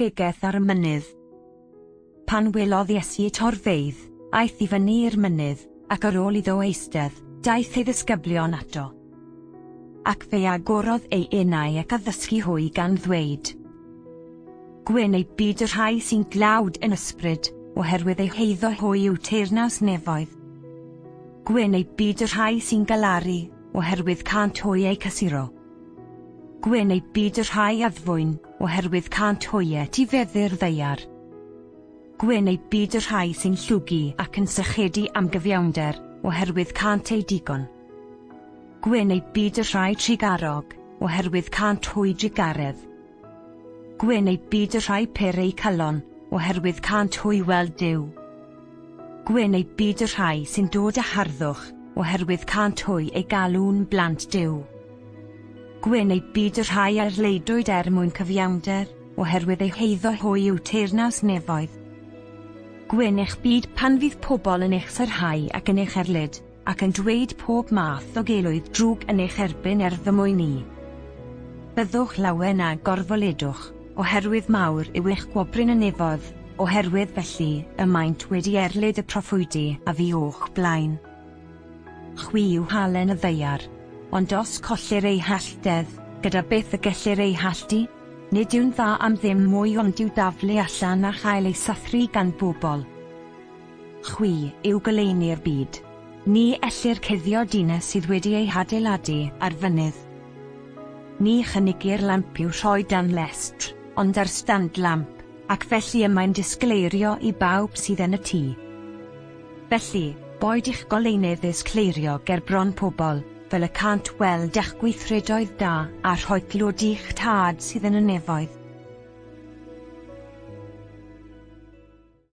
Pregeth ar y Mynydd. Pan welodd Iesu y torfeydd, aeth i fyny i'r mynydd, ac ar ôl iddo eistedd, daeth ei ddisgyblion ato. Ac fe agorodd ei enau ac addysgu hwy gan ddweud, Gwyn eu byd y rhai sy'n dlawd yn ysbryd, oherwydd eu heiddo hwy yw teyrnas nefoedd. Gwyn eu byd y rhai sy'n galaru, oherwydd cânt hwy eu cysuro. Gwyn eu byd y rhai addfwyn, oherwydd cânt hwy etifeddu'r ddaear. Gwyn eu byd y rhai sy'n llwgu ac yn sychedu am gyfiawnder, oherwydd cânt eu digon. Gwyn eu byd y rhai trugarog, oherwydd cânt hwy drugaredd. Gwyn eu byd y rhai pur eu calon, oherwydd cânt hwy weld Duw. Gwyn eu byd y rhai sy'n dod â harddwch, oherwydd cânt hwy eu galw'n blant Duw. Gwyn eu byd y rhai a erlidwyd er mwyn cyfiawnder, oherwydd eu heiddo hwy yw teyrnas nefoedd. Gwyn eich byd pan fydd pobl yn eich sarhau ac yn eich erlid, ac yn dweud pob math o gelwydd drwg yn eich erbyn er fy mwyn i. Byddwch lawen a gorfoledwch, oherwydd mawr yw eich gwobryn y nefoedd, oherwydd felly y maent wedi erlid y proffwydi a fu o'ch blaen. Chwi yw halen y ddaear. Ond os collir ei halltedd, gyda beth y gellir ei halltu? Nid yw'n dda am ddim mwy ond i'w daflu allan a chael ei sathru gan bobl. Chwi yw goleuni'r byd. Ni ellir cuddio dinas sydd wedi ei hadeiladu ar fynydd. Ni chynigir lamp i'w rhoi dan lestr, ond ar stand lamp, ac felly y mae'n disgleirio i bawb sydd yn y tŷ. Felly, boed i'ch goleuni ddisgleirio ger bron pobl, fel y cânt weld eich gweithredoedd da, a rhoi clod i'ch Tad sydd yn y nefoedd.